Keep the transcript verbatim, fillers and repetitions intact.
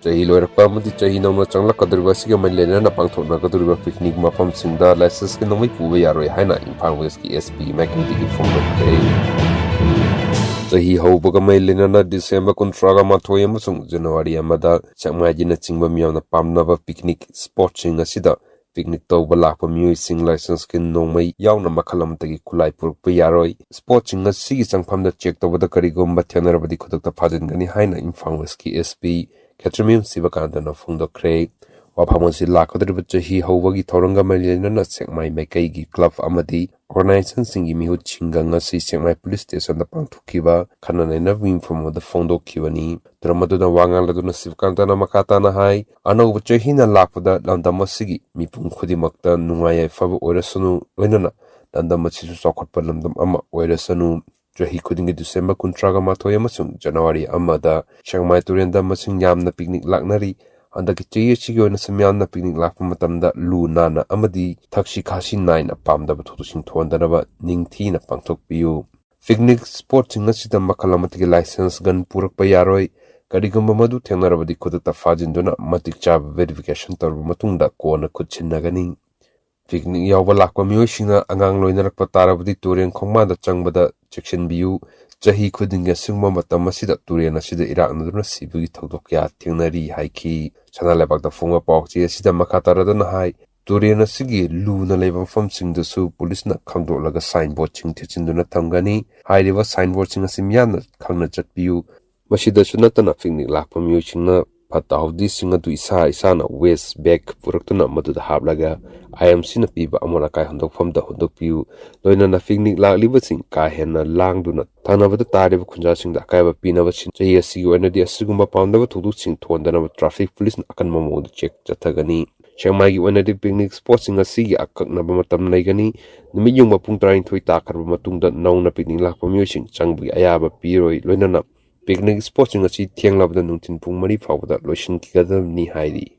ꯆꯍꯤ ꯂꯣꯏꯔꯛꯄ ꯑꯃꯗꯤ ꯆꯍꯤ ꯅꯧꯅ ꯆꯪꯂꯛꯀꯗꯧꯔꯤꯕ ꯑꯁꯤꯒ ꯃꯔꯤ ꯂꯩꯅꯅ ꯄꯥꯡꯊꯣꯛꯅꯒꯗꯧꯔꯤꯕ ꯄꯤꯛꯅꯤꯛ ꯃꯐꯝꯁꯤꯡꯗ ꯂꯥꯏꯁꯦꯟꯁꯀꯤ ꯅꯣꯡꯃꯩ ꯄꯨꯕ ꯌꯥꯔꯣꯏ ꯍꯥꯏꯅ ꯏꯝꯐꯥꯜ ꯋꯦꯁꯀꯤ SP ꯃꯥꯏꯀꯩꯗꯒꯤ ꯐꯣꯡꯗꯣꯛꯈ꯭ꯔꯦ꯫ ꯆꯍꯤ ꯍꯧꯕꯒ ꯃꯔꯤ ꯂꯩꯅꯅ ꯗꯤꯁꯦꯝꯕꯔ ꯀꯨꯟꯊ꯭ꯔꯥꯒ ꯃꯥꯊꯣꯏ ꯑꯃꯁꯨꯡ ꯖꯅꯋꯥꯔꯤ ꯑꯃꯗ ꯁꯦꯛꯃꯥꯏꯒꯤꯅꯆꯤꯡꯕ ꯃꯤꯌꯥꯝꯅ ꯄꯥꯝꯅꯕ ꯄꯤꯛꯅꯤꯛ ꯁ꯭ꯄꯣꯠꯁꯤꯡ ꯑꯁꯤꯗ ꯄꯤꯛꯅꯤꯛ ꯇꯧꯕ ꯂꯥꯛꯄ ꯃꯤꯑꯣꯏꯁꯤꯡ ꯂꯥꯏꯁꯦꯟꯁꯀꯤ ꯅꯣꯡꯃꯩ ꯌꯥꯎꯅ ꯃꯈꯜ ꯑꯃꯠꯇꯒꯤ ꯈꯨꯠꯂꯥꯏ ꯄꯨꯔꯛꯄ ꯌꯥꯔꯣꯏ꯫ ꯁ꯭ꯄꯣꯠꯁꯤꯡ ꯑꯁꯤꯒꯤ ꯆꯪꯐꯝꯗ ꯆꯦꯛ ꯇꯧꯕꯗ ꯀꯔꯤꯒꯨꯝꯕ ꯊꯦꯡꯅꯔꯕꯗꯤ ꯈꯨꯗꯛꯇ ꯐꯥꯖꯤꯟꯒꯅꯤ ꯍꯥꯏꯅ ꯏꯝꯐꯥꯜ ꯋꯦꯁꯀꯤ SP ꯈꯦꯇ꯭ꯔꯤꯃꯌꯨꯝ ꯁꯤꯕꯀꯥꯟꯇꯅ ꯐꯣꯡꯗꯣꯛꯈ꯭ꯔꯦ꯫ ꯋꯥꯐꯝ ꯑꯁꯤ ꯂꯥꯛꯀꯗꯧꯔꯤꯕ ꯆꯍꯤ ꯍꯧꯕꯒꯤ ꯊꯧꯔꯝꯒ ꯃꯔꯤ ꯂꯩꯅꯅ ꯁꯦꯛꯃꯥꯏ ꯃꯥꯏꯀꯩꯒꯤ ꯀ꯭ꯂꯕ ꯑꯃꯗꯤ ꯑꯣꯔꯒꯅꯥꯏꯖꯦꯁꯟꯁꯤꯡꯒꯤ ꯃꯤꯍꯨꯠꯁꯤꯡꯒ ꯉꯁꯤ ꯁꯦꯛꯃꯥꯏ ꯄꯨꯂꯤꯁ ꯁ꯭ꯇꯦꯁꯟꯗ ꯄꯥꯡꯊꯣꯛꯈꯤꯕ ꯈꯟꯅ ꯅꯩꯅꯕꯒꯤ ꯃꯤꯐꯝ ꯑꯃꯗ ꯐꯣꯡꯗꯣꯛꯈꯤꯕꯅꯤ꯫ ꯊꯧꯔꯝ ꯑꯗꯨꯅ ꯋꯥ ꯉꯥꯡꯂꯗꯨꯅ ꯁꯤꯕꯀꯥꯟꯇꯅ ꯃꯈꯥ ꯇꯥꯅ ꯍꯥꯏ, ꯑꯅꯧꯕ ꯆꯍꯤꯅ ꯂꯥꯛꯄꯗ ꯂꯝꯗꯝ ꯑꯁꯤꯒꯤ ꯃꯤꯄꯨꯝ ꯈꯨꯗꯤꯡꯃꯛꯇ ꯅꯨꯡꯉꯥꯏ ꯌꯥꯏꯐꯕ ꯑꯣꯏꯔꯁꯅꯨ, ꯂꯣꯏꯅꯅ ꯂꯝꯗꯝ ꯑꯁꯤꯁꯨ ꯆꯥꯎꯈꯠꯄ ꯂꯝꯗꯝ ꯑꯃ ꯑꯣꯏꯔꯁꯅꯨ꯫ ꯆꯍꯤ ꯈꯨꯗꯤꯡꯒꯤ ꯗꯤꯁꯦꯝꯕꯔ ꯀꯨꯟꯊ꯭ꯔꯥꯒ ꯃꯥꯊꯣꯏ ꯑꯃꯁꯨꯡ ꯖꯅꯋꯥꯔꯤ ꯑꯃꯗ ꯁꯦꯛꯃꯥꯏ ꯇꯨꯔꯦꯜꯗ ꯃꯁꯤꯡ ꯌꯥꯝꯅ ꯄꯤꯛꯅꯤꯛ ꯂꯥꯛꯅꯔꯤ꯫ ꯍꯟꯗꯛꯀꯤ ꯆꯍꯤ ꯑꯁꯤꯒꯤ ꯑꯣꯏꯅꯁꯨ ꯃꯤꯌꯥꯝꯅ ꯄꯤꯛꯅꯤꯛ ꯂꯥꯛꯄ ꯃꯇꯝꯗ ꯂꯨ ꯅꯥꯟꯅ ꯑꯃꯗꯤ ꯊꯛꯁꯤ ꯈꯥꯁꯤ ꯅꯥꯏꯅ ꯄꯥꯝꯗꯕ ꯊꯧꯗꯣꯛꯁꯤꯡ ꯊꯣꯛꯍꯟꯗꯅꯕ ꯅꯤꯡꯊꯤꯅ ꯄꯥꯡꯊꯣꯛꯄꯤꯌꯨ꯫ ꯄꯤꯛꯅꯤꯛ ꯁ꯭ꯄꯣꯠꯁꯤꯡ ꯑꯁꯤꯗ ꯃꯈꯜ ꯑꯃꯠꯇꯒꯤ ꯂꯥꯏꯁꯦꯟꯁ ꯒꯟ ꯄꯨꯔꯛꯄ ꯌꯥꯔꯣꯏ꯫ ꯀꯔꯤꯒꯨꯝꯕ ꯃꯗꯨ ꯊꯦꯡꯅꯔꯕꯗꯤ ꯈꯨꯗꯛꯇ ꯐꯥꯖꯤꯟꯗꯨꯅ ꯃꯇꯤꯛ ꯆꯥꯕ ꯚꯦꯔꯤꯐꯤꯀꯦꯁꯟ ꯇꯧꯔꯕ ꯃꯇꯨꯡꯗ ꯀꯣꯟꯅ ꯈꯨꯠ ꯁꯤꯟꯅꯒꯅꯤ꯫ ꯄꯤꯛꯅꯤꯛ ꯌꯥꯎꯕ ꯂꯥꯛꯄ ꯃꯤꯑꯣꯏꯁꯤꯡꯅ ꯑꯉꯥꯡ ꯂꯣꯏꯅꯔꯛꯄ ꯇꯥꯔꯕꯗꯤ ꯇꯨꯔꯦꯟ ꯈꯣꯡꯕꯥꯟꯗ ꯆꯪꯕꯗ ꯆꯦꯛꯁꯤꯟꯕꯤꯌꯨ꯫ ꯆꯍꯤ ꯈꯨꯗꯤꯡꯒꯤ ꯑꯁꯤꯒꯨꯝꯕ ꯃꯇꯝ ꯑꯁꯤꯗ ꯇꯨꯔꯦꯟ ꯑꯁꯤꯗ ꯏꯔꯥꯛꯅꯗꯨꯅ ꯁꯤꯕꯒꯤ ꯊꯧꯗꯣꯛ ꯀꯌꯥ ꯊꯦꯡꯅꯔꯤ ꯍꯥꯏꯈꯤ꯫ ꯁꯅꯥ ꯂꯩꯕꯥꯛꯇ ꯐꯣꯡꯕ ꯄꯥꯎꯆꯦ ꯑꯁꯤꯗ ꯃꯈꯥ ꯇꯥꯔꯗꯨꯅ ꯍꯥꯏ, ꯇꯨꯔꯦꯟ ꯑꯁꯤꯒꯤ ꯂꯨꯅ ꯂꯩꯕ ꯃꯐꯝꯁꯤꯡꯗꯁꯨ ꯄꯨꯂꯤꯁꯅ ꯈꯪꯗꯣꯛꯂꯒ ꯁꯥꯏꯟ ꯕꯣꯔꯗꯁꯤꯡ ꯊꯦꯠꯆꯤꯟꯗꯨꯅ ꯊꯝꯒꯅꯤ꯫ ꯍꯥꯏꯔꯤꯕ ꯁꯥꯏꯟ ꯕꯣꯔꯗꯁꯤꯡ ꯑꯁꯤ ꯃꯤꯌꯥꯝꯅ ꯈꯪꯅ ꯆꯠꯄꯤꯌꯨ꯫ ꯃꯁꯤꯗꯁꯨ ꯅꯠꯇꯅ ꯄꯤꯛꯅꯤꯛ ꯂꯥꯛꯄ ꯃꯤꯑꯣꯏꯁꯤꯡꯅ ꯐꯠꯇ ꯍꯥꯎꯗꯤꯁꯤꯡ ꯑꯗꯨ ꯏꯁꯥ ꯏꯁꯥꯅ ꯋꯦꯁ ꯕꯦꯒ ꯄꯨꯔꯛꯇꯨꯅ ꯃꯗꯨꯗ ꯍꯥꯞꯂꯒ IMCꯅ ꯄꯤꯕ ꯑꯃꯣꯠ ꯑꯀꯥꯏ ꯍꯨꯟꯗꯣꯛꯐꯝꯗ ꯍꯨꯟꯗꯣꯛꯄꯤꯌꯨ꯫ ꯂꯣꯏꯅꯅ ꯄꯤꯛꯅꯤꯛ ꯂꯥꯛꯂꯤꯕꯁꯤꯡ ꯀꯥ ꯍꯦꯟꯅ ꯂꯥꯡꯗꯨꯅ ꯊꯪꯅꯕꯗ ꯇꯥꯔꯤꯕ ꯈꯨꯟꯖꯥꯁꯤꯡꯗ ꯑꯀꯥꯏꯕ ꯄꯤꯅꯕ ꯁꯤꯟ-, ꯆꯍꯤ ꯑꯁꯤꯒꯤ ꯑꯣꯏꯅꯗꯤ ꯑꯁꯤꯒꯨꯝꯕ ꯄꯥꯝꯗꯕ ꯊꯧꯗꯣꯛꯁꯤꯡ ꯊꯣꯛꯍꯟꯗꯅꯕ ꯇ꯭ꯔꯥꯐꯤꯛ ꯄꯨꯂꯤꯁꯅ ꯑꯀꯟꯕ ꯃꯑꯣꯡꯗ ꯆꯦꯛ ꯆꯠꯊꯒꯅꯤ꯫ ꯁꯦꯛꯃꯥꯏꯒꯤ ꯑꯣꯏꯅꯗꯤ ꯄꯤꯛꯅꯤꯛ ꯁ꯭ꯄꯣꯠꯁꯤꯡ ꯑꯁꯤꯒꯤ ꯑꯀꯛꯅꯕ ꯃꯇꯝ ꯂꯩꯒꯅꯤ꯫ ꯅꯨꯃꯤꯠ ꯌꯨꯡꯕ ꯄꯨꯡ ꯇꯔꯥꯅꯤꯊꯣꯏ ꯇꯥꯈ꯭ꯔꯕ ꯃꯇꯨꯡꯗ ꯅꯧꯅ ꯄꯤꯛꯅꯤꯛ ꯂꯥꯛꯄ ꯃꯤꯑꯣꯏꯁꯤꯡ ꯆꯪꯕꯒꯤ ꯑꯌꯥꯕ ꯄꯤꯔꯣꯏ꯫ ꯂꯣꯏꯅꯅ ꯄꯤꯛꯅꯤꯛ ꯁ꯭ꯄꯣꯠꯁꯤꯡ ꯑꯁꯤ ꯊꯦꯡꯂꯕꯗ ꯅꯨꯡꯊꯤꯜ ꯄꯨꯡ ꯃꯔꯤ ꯐꯥꯎꯕꯗ ꯂꯣꯏꯁꯤꯟꯈꯤꯒꯗꯕꯅꯤ ꯍꯥꯏꯔꯤ꯫